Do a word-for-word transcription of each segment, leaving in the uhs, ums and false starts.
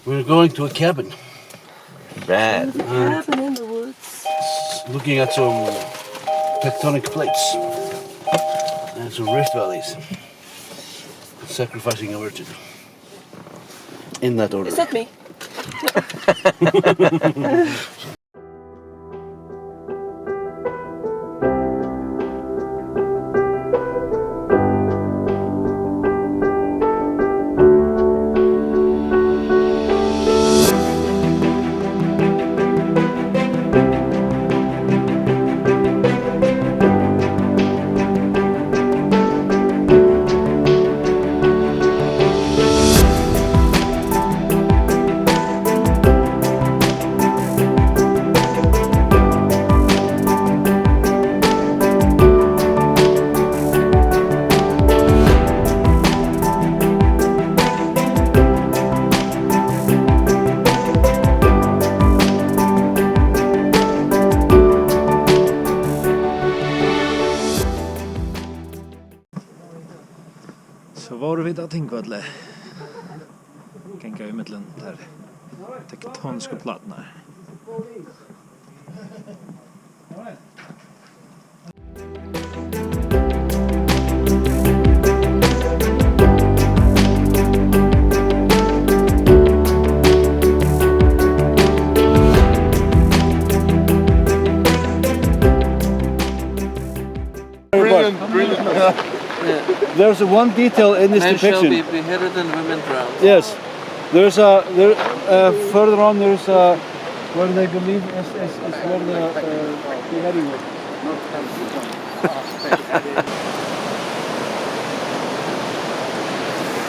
We're going to a cabin. Bad. Cabin in the woods. Looking at some tectonic plates and some rift valleys. Sacrificing a virgin. In that order. Is that me? So vóru vit á Tingvølli. Ganga ímillum tær tektonisku pláturnar. Brilliant, brilliant. There's one detail in this depiction. Men shall be beheaded and women drowned. Yes. There's a, there, uh, further on there's a, where they believe is, is, is where the, uh, beheading was.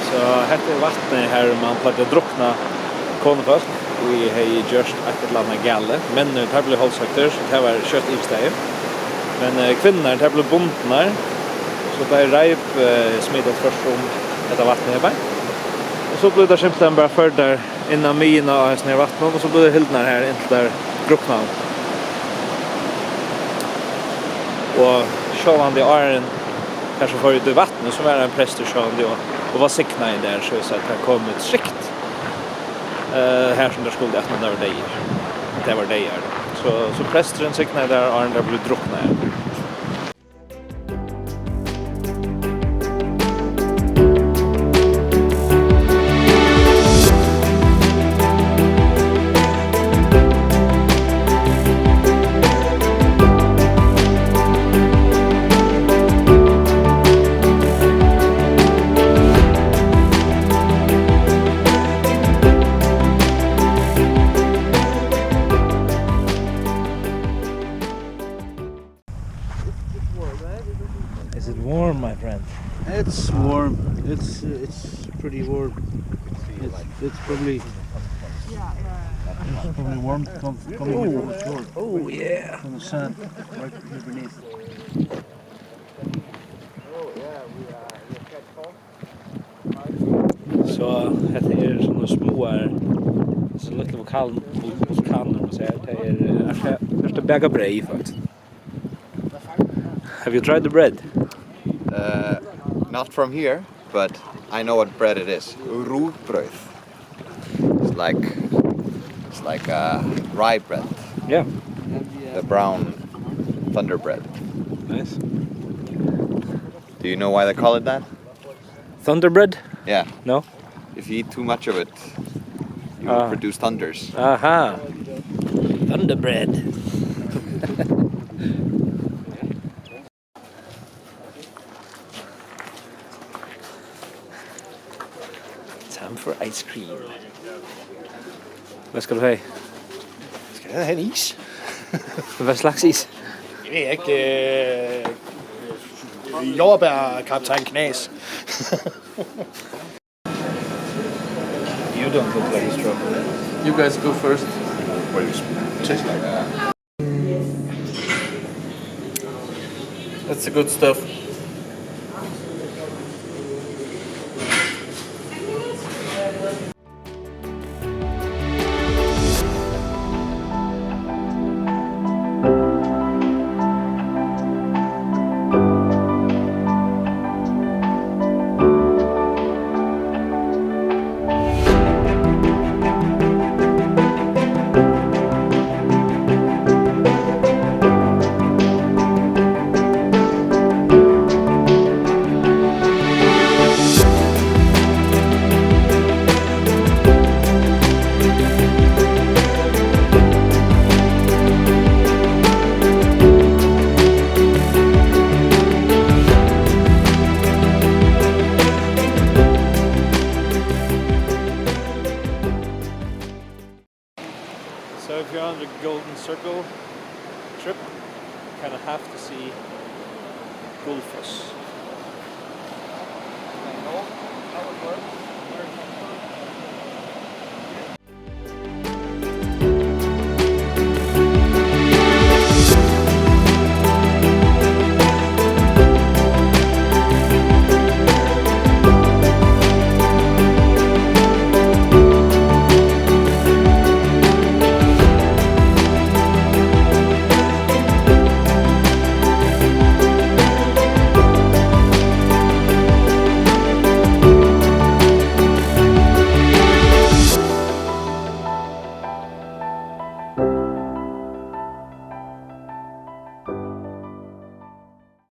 So hetta er vatnið, har man plagdi at drukna konufólk, ið hevði gjørt eitt ella annað galið. Menninir, teir blivu hálshøgdir, so tað var skjótt yvirstaðið. Men, eh, kvinnurnar, tær blivu bundnar, so tað er reip, eh, smitað tvørtur um hetta vatnið her bara. Og so blivu tær simpelthen bara førdar inn á miðjuna á hesum her vatninum, og so blivu tær hildnar har inntil tær druknaðu. Og sjálvandi áðrenn tær so fóru út í vatnið, so var ein prestur sjálvandi og, og var signaður der, so at tær komu trygt, eh, har sum tær skuldu, aftan á tær vóru deyðar. Tær vóru deyðar. So, so presturin signaði tær, áðrenn tær blivu druknaðar. Is it warm, my friend? It's warm. It's, uh, it's pretty warm. It's, it's probably, it's probably warm com-, coming from the shore. Oh, yeah. From the sun, right here beneath. So, hetta er sovorðnar smáar, so lítlar vulkan-, vul-, vulkanir, man sigur. Tað er, eh, ert tú, ert tú bakað breyð, faktiskt? Have you tried the bread? Uh, not from here, but I know what bread it is. Rugbrøð. It's like, it's like a rye bread. Yeah. The brown thunder bread. Nice. Do you know why they call it that? Thunder bread? Yeah. No? If you eat too much of it, you will Ah. produce thunders. Aha. Thunder bread. Time for ice cream. Hvad skal du have? Skal jeg have en is? Hvad slags is? Det ved jeg ikke. Øh, jordbær, kaptajn Knas. You don't look like a strawberry. You guys go first. What do you taste like? That's the good stuff. So if you're on the Golden Circle trip, you kind of have to see Gullfoss.